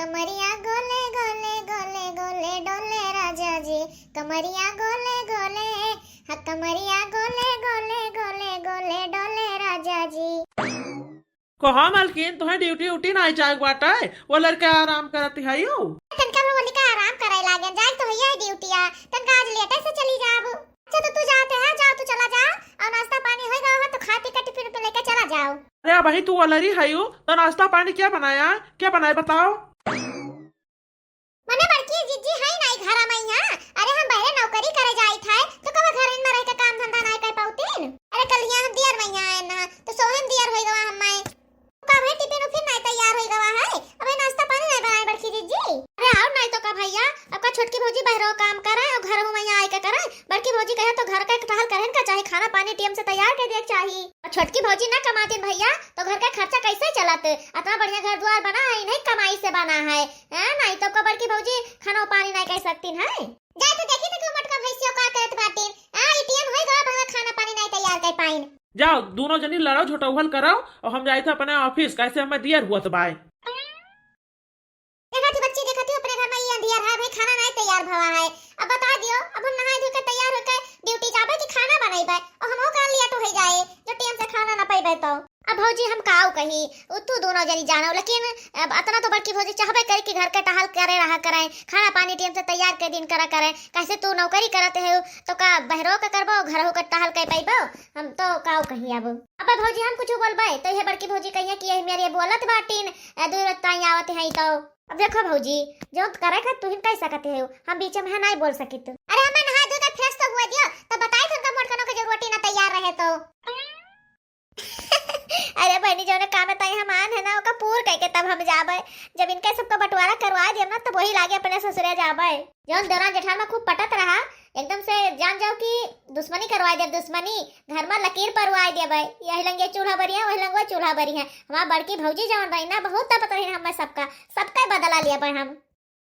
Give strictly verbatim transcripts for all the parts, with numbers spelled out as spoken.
कमरिया गोले गोले गोले गोले डोले राजा जी, कमरिया गोले गोले, हाँ, कमरिया गोले गोले गोले गोले डोले राजा जी। कहा मलकिन, तुहें ड्यूटी उटी नाई जाए बाटे, वो लड़के आराम करत हयू। तनका हम बोली का आराम करे लागे, जाए तो हइया है ड्यूटिया, तनका आज लेटे से चली जाबू। अच्छा तो तू जाते है, जाओ तू चला जाओ, और नाश्ता पानी होई गवा है तो खाए पी के टिफिन पे लेके चला जाओ। अरे अबही तू वलरी हयू, तो नाश्ता पानी क्या बनाया, क्या बनाए बताओ। मने बड़की जिज्जी है नाई घर में यहाँ, अरे हम बहरे नौकरी करे जाइत है, तो कब घर में रह के काम धंधा नाई कर पाउतीन। अरे कल यहाँ हम दियर में यहाँ आए ना, तो सोहे में दियर होई गवा हम मैं। का भाई टिफिन उफिन नाई तैयार होई गवा है, अबे नाश्ता पानी नाई बनाए बड़की जिज्जी। अरे और नाई तो का भैया, अब का छोटकी भौजी बहरो काम करे और घर में यहाँ आए के करे, बड़की भौजी कहे तो घर का एक टहल करेन का चाही, खाना पानी टेम से तैयार कर दिया चाही। और छोटकी भौजी ना कमातीन भैया, तो घर का खर्चा कैसे चलत? इतना बढ़िया घर द्वार बना है, इन्हीं कमाई से बना है, हैं? नाई तो का बड़की भौजी खाना पानी नाई कर सकतीन है। जा तो देखी तो क्यों मोटका भैंसियों का करत बाटीन, आ, ई टेम होई गवा, अब हमें खाना पानी नाई तैयार कर पाइन। जाओ, दोनों जनी लड़ो, झोटौहल करो, और हम जाइत है अपने ऑफिस, कैसे हमें दियर हुआ तो बाय। देखा थी बच्ची, देखा थी अपने घर में ये अंधियर है भाई, खाना नाई तैयार भवा है। अब बता दियो, अब हम नहाए धोए के तैयार होके ड्यूटी जाबे कि खाना बनैबे, और हमहू का लेट हो जाए, जो टेम से खाना ना पैबे तो। अब भौजी हम काऊ कही, उ तू दोनों जनी जानो, लेकिन अब अतना तो बड़की भौजी चाहबे करी कि घर के टहल करे रहा करे, खाना पानी टेम से तैयार कर दिन करा करे। कैसे तू नौकरी करत है तो का बहरो का करबो, घरहू का टहल कर पैबो? हम तो काऊ कही अब। अबे भौजी हम कुछ बोलबे तो ये बड़की भौजी कहिए कि यही मेरे बोलत बाटीन, ए, दू रोज ताई आवत है तो। अब देखो भौजी, जो करे का तुहिन कह सकते हो, हम बीच में है नहीं बोल सकित। अरे हमें नहा धो के फ्रेश तो हुआ दियो, तो बताई तुमका मोटकनों के जो रोटी ना तैयार रहे तो। अरे बहनी, जौने काम में तई हम आन है ना, ओका पूर कह के तब हम जाबे। जब इनके सबका बंटवारा करवा देब ना, तब वही लागे अपने ससुरे जाबे। जौन देवरान जेठान में खूब पटत रहा, एकदम से जान जाओ कि दुश्मनी करवा देब, दुश्मनी। घर में लकीर परवा देबे। यही लंगे चूल्हा बरिया, वही लंगे चूल्हा बरिया। हमार बड़की भौजी जौन रही ना, बहुत तपत रही हमें सबका, सबका बदला लेबे हम।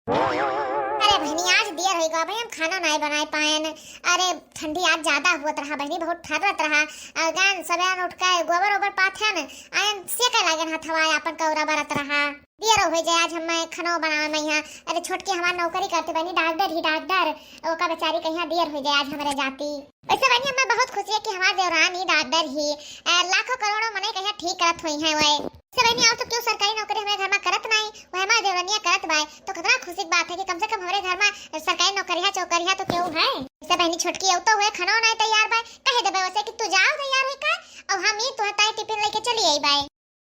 अरे बहनी, आज दियर होई गवा भाई, हम खाना नाई बनाए पाएन। अरे ठंडी आज ज्यादा हुअत रहा बहनी, बहुत ठर्रत रहा। अगन सबेन उठ के गोबर ओबर पाथेन, आयन सेके लागेन हथवा, आपन कौरा बरत रहा। दियर हो जाए आज हमें खाना बनावे में यहाँ। अरे छोटकी हमार नौकरी करते बहनी, डॉक्टर ही डॉक्टर, ओका बेचारी कहिया दियर हो जाए आज हमरे जाती। वैसे बहनी, हमें बहुत खुशी है कि हमार देवरानी डॉक्टर ही, अ, लाखों करोड़ों मनई कहिया ठीक करत होई हैं वै। वैसे बहनी, और तो क्यों सरकारी नौकरी हमरे घर में करत नाई, वह हमार देवरानिया करत बाय, तो कितना खुशी की बात है कि कम से कम हमरे घर में सरकारी नौकरिया चौकरिया तो क्यों है। वैसे बहनी, छोटकी अब तो हुए खाना नाई तैयार बाय, कहे देबे वैसे कि तू जाओ तैयार होई का, और हम ही तुहे ताई टिफिन लेके चली आई बाय।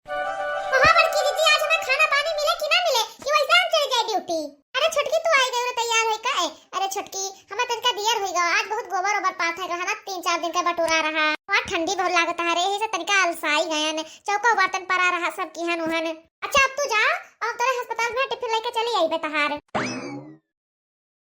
हाँ बड़की दीदी, आज हमें खाना पानी मिले कि ना मिले, कि वैसे हम चले जाए ड्यूटी? अरे छोटकी, तू आई गई रे तैयार होई का? ए, अरे छोटकी, हमें तनिका दियर होई गवा, आज बहुत गोबर ओबर पाथल रहा ना, तीन चार दिन का बटोरा रहा। वहाँ ठंडी बहुत लागत है रे, यही से तनिका अलसाई गयन, चौका बर्तन परा रहा सब किहन उहन। अच्छा अब तू जा, और तोरे अस्पताल में टिफिन लेके चली आई बे तहार।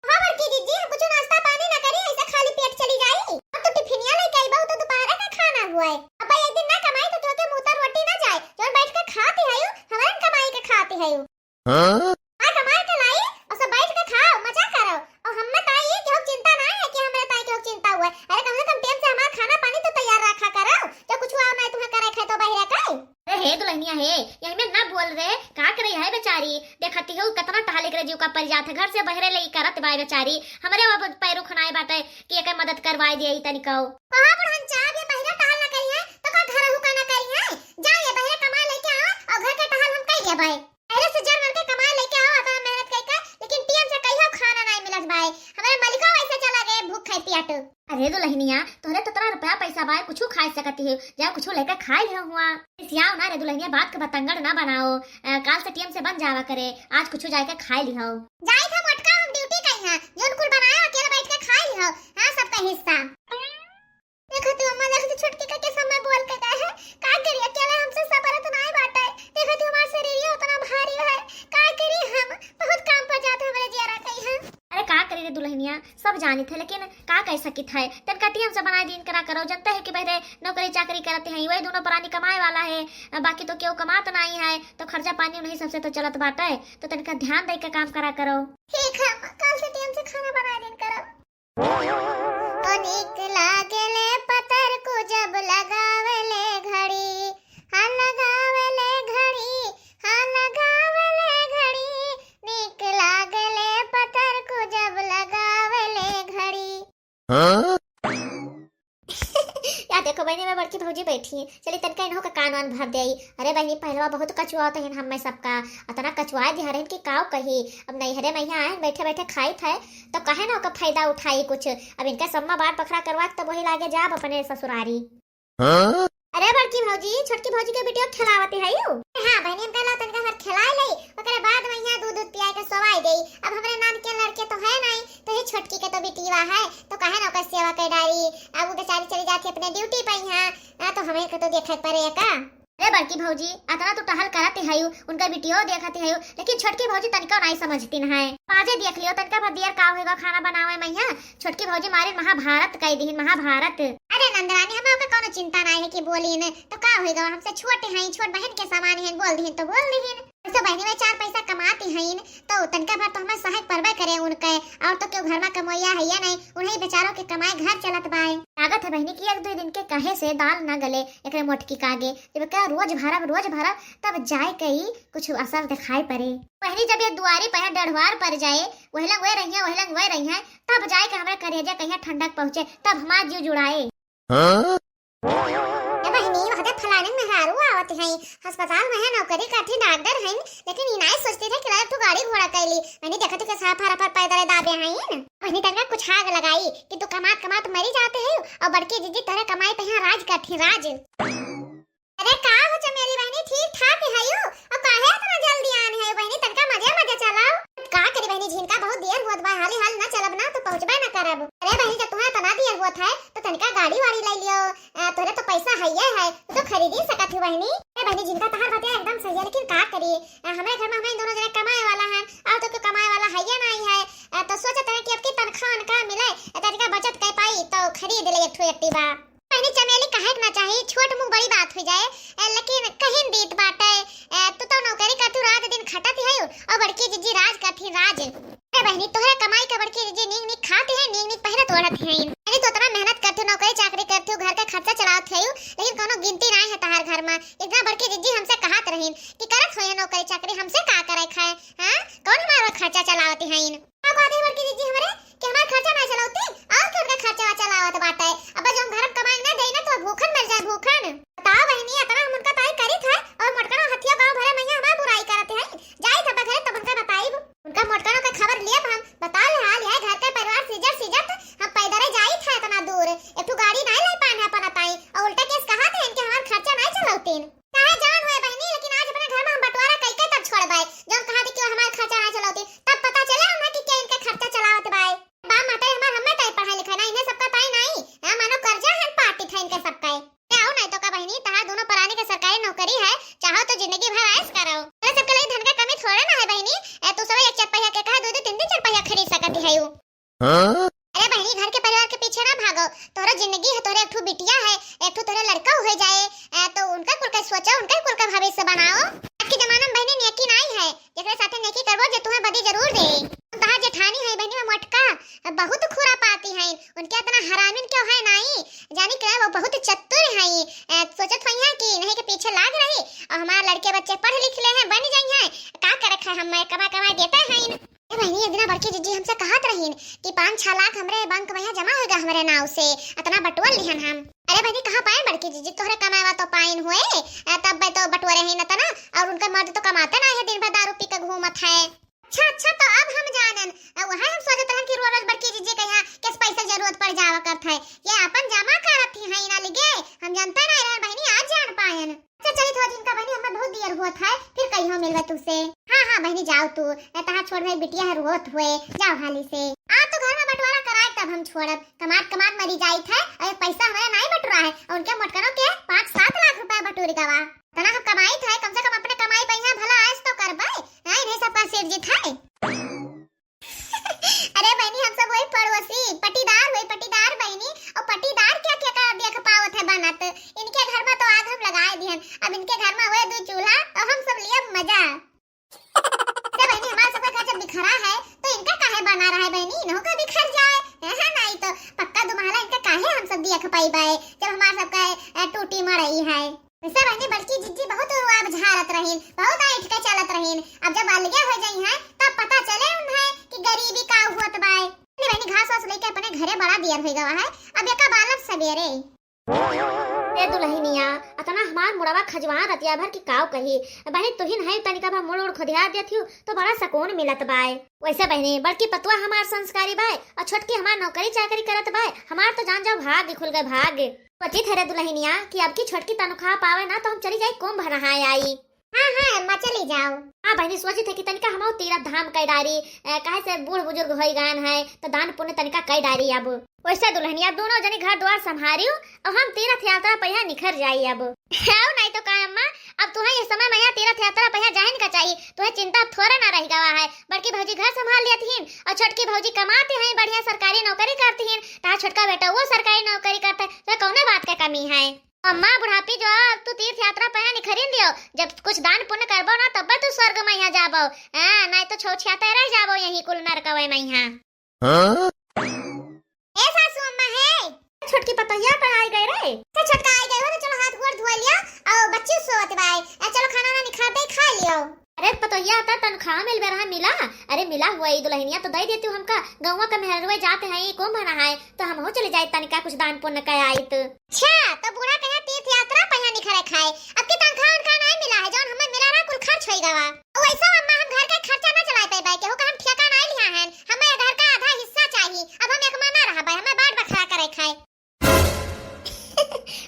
हाँ बड़की दीदी, हम कुछ नाश्ता पानी ना करी, ऐसे खाली पेट चली जाई। अब तो टिफिनिया लेके आई, बहुत दोपहर का खाना हुआ है। अब एक दिन ना कमाई तो तोके मुंह तर रोटी ना जाए, जौन बैठ के खाती है यू, हमारे कमाई के खाती है यू। हाँ? हाँ, कमाई के लाई और सब बैठ के खाओ, मजा करो। और हमें ताई के हो चिंता ना है कि हमारे ताई के हो चिंता हुआ है। अरे कम से कम टेम से हमारा खाना पानी तो तैयार रखा करो, जो कुछ हुआ ना तुम्हें करे खाए तो बहिरा का। अरे हे दुल्हनिया हे, यही में ना बोल रे, का करे है बेचारी? देखती हो कितना टहले करे जीव का परि जात है, घर से बहरे ले करत बाय बेचारी। हमरे अब पैरू खनाए बाटे कि एकर मदद करवाए दिए तनिको। कहाँ बुढ़न चाह ये बहरे टहल ना करी है, तो का घर हु का ना करी है? जा ये बहरे कमा लेके आओ और घर के टहल हम कई लेबै। पहले से जर मर के कमाए लेके आओ, अपना मेहनत कई के, लेकिन टेम से कहियो खाना नाई मिलत बाय। हमरे मलिको वैसे चला गए भूख खाए पियाटू। अरे दुल्हनिया, तोहरे तो इतना रुपया पैसा बाय, कुछ खाए सकती हो, जा कुछ लेके खाए लिहो हुआ। खिसियाओ ना रे दुल्हनिया, बात के बतंगड़ ना बनाओ। अ, काल से टेम से बन जावा करे, आज कुछ जाए के खाए लिहो। जाई था मोटका, हम ड्यूटी कई है, जोन कुल बनाए अकेले बैठ के खाए लिहो। हाँ, सबका हिस्सा। देखो तू अम्मा, देखो तू छोटकी का के समय बोल के गए है, का करी, अकेले हमसे सबरत नाई बाटे। देखो तू हमार शरीर ये उतना भारी है, का करी हम, बहुत काम पर जाते हमरे जियरा कई है। अरे का करी रे दुल्हनिया, सब जानित है, लेकिन का कह सकित है, तनका टेम से बनाए दिन करा करो, जनते है कि बहरे नौकरी चाकरी करते हैं, वही दोनों प्राणी कमाए वाला है, बाकी तो केहू कमात नाई है, तो खर्चा पानी उन्हीं सबसे तो चलत बाटे, तो तनका ध्यान दे के काम करा करो। ठीक है, कल से टेम से खाना बनाए दिन करो। ओ नीक लागेले पतर को जब लगावेले घड़ी, हाँ लगावेले घड़ी, हाँ लगावेले घड़ी, या देखो बहिनी, मैं बड़की भौजी बैठी है, चली तनका इन्हों का कान वान भर देई। अरे बहिनी, पहलवा बहुत कचुआवत हन हम्मे सबका, अतना कचुआए दिहा रहन कि काव कही। अब नैहरे में यहाँ आए, बैठे बैठे खाई थे, तो कहे ना ओकर फायदा उठाई कुछ। अब इनका सम्मा बार पखरा करवा के तब वही लागे जाब अपने ससुरारी। अरे बड़की भौजी, छोटकी भौजी के बिटिया खेलावती है यू। हाँ बहिनी, हम कहला तनका भर खेलाए लई, ओकरे बाद में यहाँ दूध दूध पियाए के सोवाई देई। अब हमरे नान के लड़के तो है नहीं, तो ये छोटकी के तो बिटिया है, तो कहे ना ओकर सेवा कर डारी। अब वो बेचारी चली जाती अपने ड्यूटी पे यहाँ, आ, तो हमें को तो देखे के पड़े का। अरे बड़की भौजी, अतना तू टहल करत हयू, उनका बिटियो देखत हयू, लेकिन छोटकी भौजी तनिको नहीं समझती न है। बाजे देख लियो, तनिका भर दियर का होएगा खाना बनावे में यहाँ। छोटकी भौजी मारे महाभारत कह दीहिन, महाभारत। अरे नंदरानी, हमें ओकर कौनो चिंता नहीं है कि बोली ने, तो का होएगा, हमसे छोटे हैं, छोट बहन के समान हैं, बोल दीहिन तो बोल दीहिन। वैसे बहनी में चार पैसा कमाती हैं, तो तनका भर तो हमें सहायक परबे करे उनके, और तो क्यों घर में कमोइया है या नहीं, उन्हीं बेचारों के कमाए घर चलत बाए। लागत है बहनी कि एक दो दिन के कहे से दाल न गले एकरे मोटकी का आगे। जब का रोज भरब, रोज भरब, तब जाए के ही कुछ असर दिखाई पड़े। बहनी जब ये दुआरी पर डढ़वार पर जाए, वहलंग वह रही है, वहलंग वह रही है, तब जाए के हमरा करेजा कहिया ठंडक पहुँचे, तब हमार जीव जुड़ाए। ए बहिनी, वहदे फलाने मेहरारू आवत हैं, अस्पताल में है, नौकरी करती, डॉक्टर हैं, लेकिन ई नाई सोचती थे कि एक ठो गाड़ी घोड़ा कैली। बहिनी देखत के साफ हरा पर पैदल दाबे हैं। बहिनी तनका कुछ आग लगाई कि तू कमात कमात मरी जाते हैं और बड़की जिज्जी तोरे कमाई पे यहाँ राज करती, राज। अरे का हो चमेली बहिनी, ठीक ठाक है यू? अब काहे इतना जल्दी आन है बहिनी, तनका मजे मजे चलाओ। का करी बहिनी, झिनका बहुत देर होत बा, हाली हाल ना चलब ना तो पहुँचबे ना करब। अरे बहिनी, जब तुम्हें इतना देर होत है तो तनका गाड़ी वाड़ी ले लियो, आ, तोरे तो पैसा है ये है, तू तो खरीदी सकत ही बहिनी। अरे बहिनी, झिनका तहार बतिया एकदम सही है, लेकिन का करी, आ, हमरे घर में हमें दोनों जने कमाए वाला हैं, और तो कोई कमाए वाला है ये नहीं है, आ, तो सोचत है कि अब की तनख्वाह उनका मिले, आ, तनिका बचत कर पाई तो खरीद ले एक ठो Activa। बहिनी चमेली कहे के ना चाही, छोट मुँह बड़ी बात हो जाए, ए, लेकिन कहिन दीत बाटे, ए, तू तो नौकरी करतू, रात दिन खटत ही हयू, और बड़की जिज्जी राज करती राज। अरे बहिनी, तोहरे कमाई के बड़की जिज्जी नीक नीक खाती है, नीक नीक पहिरत ओढ़त हैं। बहिनी, तू इतना मेहनत करतू, नौकरी चाकरी करतू, घर का खर्चा चलावत हयू, लेकिन कोनो गिनती नहीं है तहार घर में। एक दिन बड़की जिज्जी हमसे कहत रहीन कि करत होइहैं नौकरी चाकरी, हमसे का करे खाए, हाँ? कौन हमारा खर्चा चलावती हैं? का कहत है बड़की जिज्जी हमरे कि हमार खर्चा ना चलौती, और के उनका खर्चा चलावत बाटे? अब जब हम घर में कमाई ना देई ना तो भूखन मर जाए, भूखन। बताओ बहिनी, इतना हम उनका ताई करी था और मोटकनो हथिया गाँव भरे मैया हमार बुराई करत है। जाई था घरे तब उनका बताई, उनका मोटकनो का खबर लिए हम बता ले हाल है घर के परिवार सीजत सीजत हम पैदल जाई था इतना दूर, एक ठो गाड़ी नहीं ले पाए अपन ताई और उल्टा केस कहा थे इनके हमार खर्चा नहीं चलौतीन। चाहे जवन होए बहिनी, लेकिन आज अपने घर में हम बंटवारा कई के तब छोड़बे। जौन कहा थी कि वो हमार खर्चा ना चलौती, तब पता चले उन्हें कि के इनके खर्चा चलावत बाए। बाप महतारी हमार हमें ताई पढ़ाई लिखाई ना, इन्हें सबका ताई नहीं। हाँ, मानो कर्जा है पार्टी था इनके सबका। ए, आओ नहीं तो का बहिनी, तहार दोनों परानी के सरकारी नौकरी है, चाहो तो जिंदगी भर ऐश करो। अरे सबके लिए धन का कमी थोड़े ना है बहिनी। ए, तू सब एक चरपहिया के कहा दो दो तीन तीन चरपहिया खरीद सकती है यू। हाँ? अरे बहिनी, घर के परिवार के पीछे ना भागो। तोहरा जिंदगी है, तोहरे एक ठो बिटिया है, एक ठो तोहरे लड़का हो जाए, ए, तो उनका कुल का सोचो, उनका कुल का भविष्य बनाओ। आज के जमाना में बहिनी नेकी नहीं है, जेकरे साथे नेकी करबो जे तुम्हें बदी जरूर दे। तहार जेठानी है बहिनी में मोटका, बहुत खुरापाती है, उनके इतना हरामिन क्यों है नहीं, जानी के वो बहुत चतुर है। ए, सोचत हुई है कि नहीं के पीछे लाग रही और हमारे लड़के बच्चे पढ़ लिख ले हैं, बन जाई हैं, का करे खाए हम कमा कमा देते हैं। ए बहिनी, एक दिना बड़की जिज्जी हमसे कहत रहीन कि पाँच छह लाख हमरे बैंक में यहाँ जमा होइगा हमरे नाव से, अतना बटोर लिहन हम। अरे बहिनी, कहाँ पाए बड़की जिज्जी, तोहरे कमाएवा तो पाइन हुए, अ, तब बे तो बटोरे हैं अतना, और उनका मर्द तो कमाते ना है, दिन भर दारू पी के घूमत है। अच्छा, अच्छा, तो अब हम जानन, अ, वहाँ हम सोचत रहन कि रोज रोज बड़की जिज्जी के यहाँ कैसे पैसा जरूरत पड़ जावा करत है, ये अपन जमा करत ही है ना लिगे, हम जानते ना रहन बहिनी, आज जान पायन। अच्छा चलित हो जिनका बहिनी, हमें बहुत देर होत है, फिर कहियो मिलबे तुमसे। हाँ हाँ बहिनी, जाओ तू, ए, तहार छोट भाई बिटिया है रोत हुए, जाओ हाली से। आप तो घर में बंटवारा कराए तब हम छोड़ब, कमात कमात मरी जाइत है और ये पैसा हमारा नहीं बटुरा है और उनके मोटकनों के पाँच सात लाख रुपया बटूर गवा। तना हम कमाइत है, कम से कम अपने कमाई पे यहाँ भला आयस तो करबे, नहीं नहीं सबका सिर जीत है। अरे बहिनी, हम सब वही पड़ोसी, पटीदार हुई, पटीदार बहिनी, और पटीदार क्या क्या का देख पावत है बनत। इनके घर में तो आग हम लगाए दिहन, अब इनके घर में हुए दो चूल्हा और हम सब लिए मजा। अरे बहिनी, हमार सबका घर जब बिखरा है तो इनका काहे बना रहा है बहिनी, इन्हों का बिखर जाए, है, है नहीं तो पक्का दुमाला इनका काहे हम सब देख पाई बाए जब हमार सबका, अ, टूटी मड़ई है। वैसे बहिनी बड़की जिज्जी बहुत रुआब झारत रहीन, बहुत ऐंठ के चलत रहीन। अब जब अलगे हो जाई हैं तब पता चले उन्हें कि गरीबी का हुअत बाय। बहिनी, बहिनी घास वास लेके के अपने घरे बड़ा दियर होइ गवा है, अब एका बालब सबेरे। ए दुलहिनिया, अतना हमार मुड़वा खजवा रतिया भर की काव कही। बहिनी तुहिन है, तनिका भर मुड़ उड़ खुदिया देत हियो तो बड़ा सकून मिलत बाय। वैसे बहिनी, बड़की पतुआ हमार संस्कारी बाय और छोटकी हमार नौकरी चाकरी करत बाय। हमार तो जान जाओ भाग्य खुल गए भाग्य। सोचित है रे दुलहिनिया कि अब की छोटकी तनख्वाह पावे ना तो हम चली जाई कुंभ नहाए आई। हाँ, हाँ, अम्मा, चली जाओ। हाँ बहिनी, सोचित है कि तनिका हमहू तीरथ धाम कई डारी, ए, काहे से बूढ़ बुजुर्ग होई गयन है, तो दान पुण्य तनिका कई डारी अब। वैसे दुलहिनिया, दोनों जनी घर द्वार संभारियो, और हम तीरथ यात्रा पहिया निखर जाई अब। आओ नहीं तो का अम्मा, अब तुहे ये समय में यहाँ तीरथ यात्रा पहिया जाहिन का चाहिए, तुहे चिंता थोड़ा ना रह गवा है। बड़की भौजी घर संभाल लेती हिन, और छोटकी भौजी कमाती हैं, बढ़िया सरकारी नौकरी करती हिन, तार छोटका बेटा वो सरकारी नौकरी करता है, तो कौने बात का कमी है? अम्मा, बुढ़ापी जो अब तू तीर्थ यात्रा पहिया निखरिन दियो, जब कुछ दान पुण्य करबो ना, तब तू स्वर्ग में यहाँ जाबो। हाँ, नहीं तो छौछियाते रह जाबो यहीं कुल नरकवे में यहाँ। हाँ? ए सासू अम्मा है। छोटकी पतोहिया तो आई गई रे। तो छोटका आई गई हो तो चलो हाथ गोड़ धो लियो, और बच्ची सोवत बाय। ए, चलो खाना ना निखार दे, खा लियो। अरे पतोहिया, आता तनख्वाह मिलबे रहा, मिला। अरे मिला हुआ, ई दुलहिनिया तो दे देती हूँ हमका। गौवा का मेहरवे जाते हैं, ई कुंभ नहाए, तो हमहू चले जाए तनिका कुछ दान पुण्य का आइत। अच्छा, तो बूढ़ा कहे तीर्थ यात्रा पहिया निखरे खाए। अब की तनख्वाह उनका नहीं मिला है, जौन हमें मिला रहा कुल खर्च होई गवा। वैसे अम्मा हम घर का खर्चा ना चलाए पाए, केहू का हम ठेका नहीं लिया है, हमें घर का आधा हिस्सा चाहिए। अब हम एक में ना रह पाए, हमें बांट बखरा करे खाए।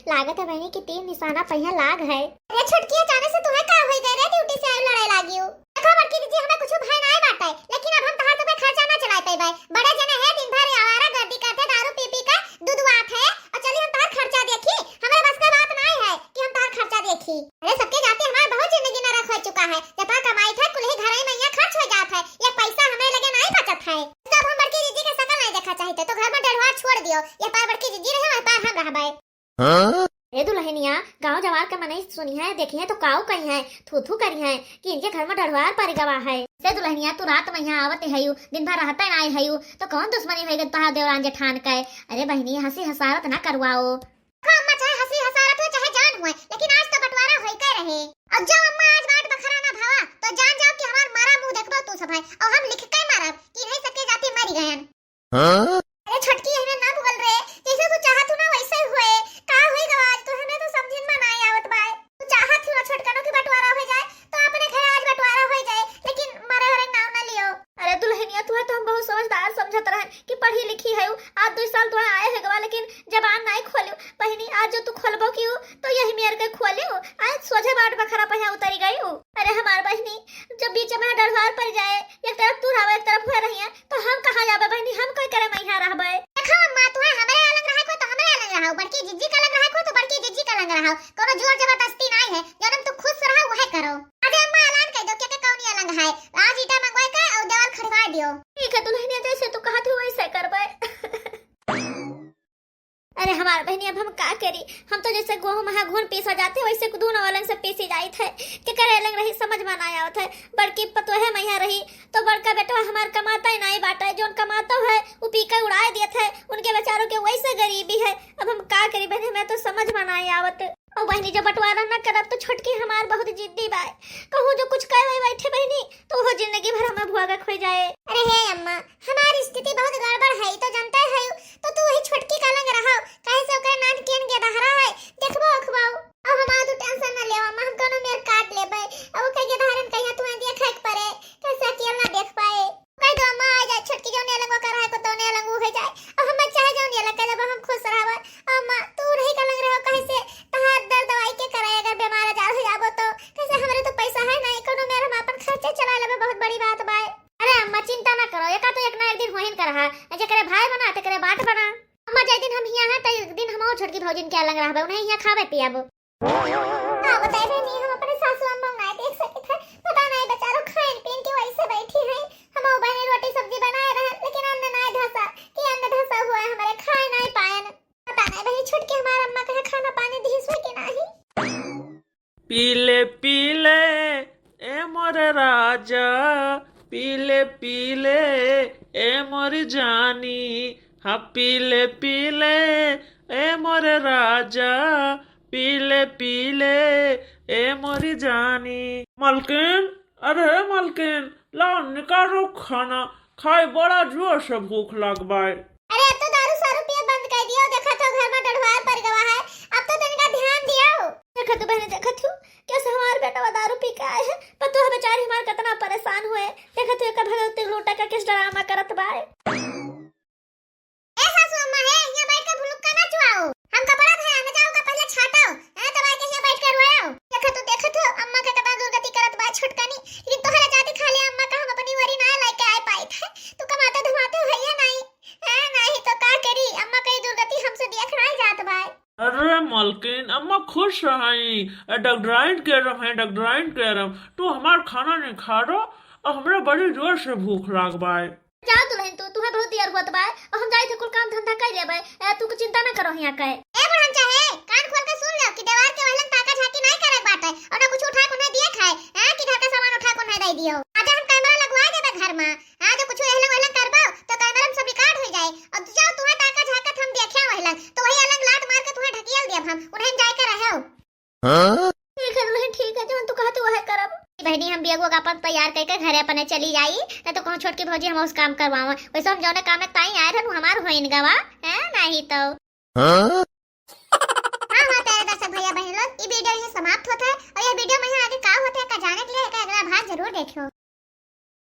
लागत है बहिनी कि तीर निशाना पहिया लाग है। अरे छोटकी, अचानक से तुम्हें का होई गए रे? ड्यूटी से आए लड़ाई लागी हो। देखो बड़की दीदी, हमें कुछ भय नाय बाटे, लेकिन अब हम तहार सबके खर्चा ना चलाए पइबे। बड़े जने हैं, दिन भर आवारा गर्दी करते, दारू पी पी के दुदुआत है। और चली हम तहार खर्चा देखी, हमरे बस का बात नाय है कि हम तहार खर्चा देखी। अरे सबके जाते हमार बहुत जिंदगी नरक हो चुका है। जतना कमाई थे कुल ही घरई में यहाँ खर्च हो जात है, एक पैसा हमरे लगे नाय बचत है। सब हम बड़की दीदी के शकल नहीं देखा चाहिए, तो घर में डढ़वा छोड़ दियो। ये पार बड़की दीदी रहे, वह पार हम रहबे। हाँ? ए दुलहिनिया, गाँव जवार के मनई सुनिहैं, देखिहैं तो काऊ कहिहैं, थू थू करिहैं कि इनके घर में डढ़वार परि गवा है। से दुलहिनिया, तू रात में यहाँ आवत हयू, दिन भर रहते नाय हयू, तो कौन दुश्मनी होई गई तोहार देवरान जेठान के? अरे बहिनी, हँसी हसारत ना करवाओ। देखो अम्मा, चाहे हँसी हसारत हो, चाहे जान हुए, लेकिन आज तो बंटवारा होई के रहे। और जो अम्मा आज बांट बखरा ना भवा, तो जान जाओ कि हमार मरा मुँह देखबो तू सब है, और हम लिख के मारब कि इन्हीं सबके जाति मरी गयन। हाँ? अरे छोटकी, हमें ना बोल रे, जैसे तू चाहत हो ना वैसे ही हुए। का होई गवा आज, तो हमें तो समझिन में ना आवत बाय। तू चाहत हो ना छोटकनो की बंटवारा हो जाए, तो अपने घर आज बंटवारा हो जाए, लेकिन मरे हरे नाम ना लियो। अरे दुलहिनिया, तुहे तो हम बहुत समझदार समझत रहे कि पढ़ी लिखी है, आज दो साल तुहे आए है गवा, लेकिन जबान नाय खोलियो। बहिनी, आज जो तू खोलबो की हो, तो यही मेर के खोलियो। आज सोझे बांट बखरा पहिया उतरी गई हो। अरे हमार बहिनी, जब बीच में डढ़वार परि जाए, एक तरफ तू रहबे, एक तरफ हुए रहिए, तो हम कहाँ जाबे बहिनी, हम कोई करे मैहा रहबे। देखो अम्मा, तुहे हमरे अलंग रहे को तो हमरे अलंग रहो, बड़की जिज्जी का अलंग रहे को तो बड़की जिज्जी का अलंग रहो, कोनो जोर जबरदस्ती नाय है, जौन तू खुश रहो वहे करो। अरे अम्मा, ऐलान कर दो के, के कौन अलंग है, आज ईटा मंगवाए के और दीवार खड़वा दियो। ठीक है दुलहिनिया, जैसे तू कहत हो वैसे करबे। अरे हमार बहिनी, अब हम का करी? हम तो जैसे गोहूँ महा घून पीसा जाते, वैसे दूनो अलंग से पीसी जाइत है। केकर अलंग रही, समझ में ना आवत है। बड़की पतोहे मैया रही, तो बड़का बेटवा हमार कमाता ही नाई बाटा है, जौन कमाता है, वो पी के उड़ाए देत है। उनके बेचारों के वैसे गरीबी है। अब हम का करी बहिनी, हमें तो समझ में ना आवत। ओ बहिनी, जब बंटवारा ना करब, तो छोटकी हमार बहुत जिद्दी बाय। कहूँ जो कुछ कहे वही बैठे बहिनी, तो वो जिंदगी भर हमें भोगक हो जाए। अरे हे अम्मा, हमार स्थिति बहुत गड़बड़ है, तो जानते है, तो तू वही छोटकी का लंग रहो, काहे से ओकरे नान केन गेदहरा है, देखबो अखबाऊ। अब हमार तू टेंशन ना लेवा अम्मा, हम कोनो मेर काट लेबे। अब ओकरे गेदहरन कहिया तुम्हें देखे के पड़े, कैसे अकेल ना देख पाए। कह दो अम्मा आ जाए, छोटकी जौने अलंग ओकर है को तौने अलंग हो जाए। अब हम चाहे जौन अलग कर लेबे, हम खुश रहबे। अम्मा तू नहीं का लंग रहो, काहे से तहार दर दवाई के कराए, अगर बीमार आजार हो जाबो तो कैसे? हमरे तो पैसा है नहीं, कोनो मेर हम अपन खर्चा चला लेबे, बहुत बड़ी बात बाय। अरे अम्मा, चिंता ना करो, एका तो एक ना एक दिन होहिन कर रहा, जेकरे भाई बना, तेकरे बाट बना। अम्मा, जे दिन हम हियाँ हैं, ते दिन हम और छोटकी भौजिन के अलंग रहबे, उन्हें हियाँ खाबे पियाबो। का बताई बहिनी, हम अपने सासू अम्मा ना देख सकित है, पता नहीं बेचारो खाइन पीन के वैसे बैठी हैं। हम वो बहिनी रोटी सब्जी बनाए रहे, लेकिन अन्न ना धसा, कि अन्न धसा हुआ है, हमारे खाए नहीं पायन। पता नहीं बहिनी, छोटकी हमार अम्मा कहे खाना पानी दी हुए कि नहीं। पीले पीले ए मोरे राजा, पीले पीले ए मोरी जानी, हाँ पीले पीले ए मोरे राजा, पीले पीले ए मोरी जानी। मलकिन, अरे मलकिन, लाओ निकालो खाना, खाए, बड़ा जोर से भूख लग बाय। अरे, अब तो दारू सारू पिए बंद कर दियो, देखत हो घर में डढ़वार पड़ गवा है, अब तो तनिका ध्यान दियो। देखत हो बहनी, देखत हो कैसे हमार बेटवा दारू पी के आए है, पतोह बेचारी हमार कितना परेशान हुए, देखत हो एकर भगवती लूटा का किस ड्रामा करत बाए। ए सासू अम्मा है, यहाँ बैठ के भुलुक्का ना चुआओ, हम कपड़ा धोया न जाओ का पहले छाटो, हैं, तब आके यहाँ बैठ के रोयाओ। देखत हो, देखत हो अम्मा के कितना दुर्गति करत बा छोटकनी, लेकिन तोहरा जाति खा ले अम्मा का हम अपनी वरी ना लेके आए पाए थे, तू कमाते धमाते हो है नहीं, हैं, नहीं तो का करी, अम्मा का ये दुर्गति हमसे देख नहीं जात बा। अरे मलकिन, अम्मा खुश रही, डगडराइन के रम है, डगडराइन के रम, तू हमार खाना नहीं खा रो, और हमरा बड़ी जोर से भूख लाग बाय। जाओ दुल्हन तू, तुहे बहुत देर होत बाय, और हम जाई थे कुल काम धंधा कर लेबे, ए, तू को चिंता ना करो यहाँ के। ए बुढ़न चाहे, कान खोल के सुन लो कि देवार के वहलन ताका झाकी नहीं करे बाटे, और ना कुछ उठा के उन्हें दिए खाए, हैं, कि घर का सामान उठा के उन्हें दे दियो। आज हम कैमरा लगवा देबे घर में, हाँ, जो कुछ एहलन वहलन करबो, तो कैमरा में सब रिकॉर्ड हो जाए। और जाओ, तुम्हें ताका झाकत हम देखिया वहलन, तो वही अलग लात मार के तुम्हें ढकियल दियब हम, उन्हें जाए के रहे हो। हाँ? ठीक है दुल्हन, ठीक है, जौन तू कहत वह करब। बहनी, हम बियगुआ का अपन तैयार करके घरे अपने चली जाई, ना तो कहूँ छोटकी भौजी हम उस काम करवावा। वैसे हम जौने काम में ताई आए रहन, हमार होइन गवा, हैं? नहीं तो। हाँ? हाँ, हाँ, प्यारे दर्शक भैया बहन लोग, ई वीडियो यहीं समाप्त होता है और यह वीडियो में यहाँ आगे का होता है, का जाने के लिए एकर अगला भाग जरूर देखियो।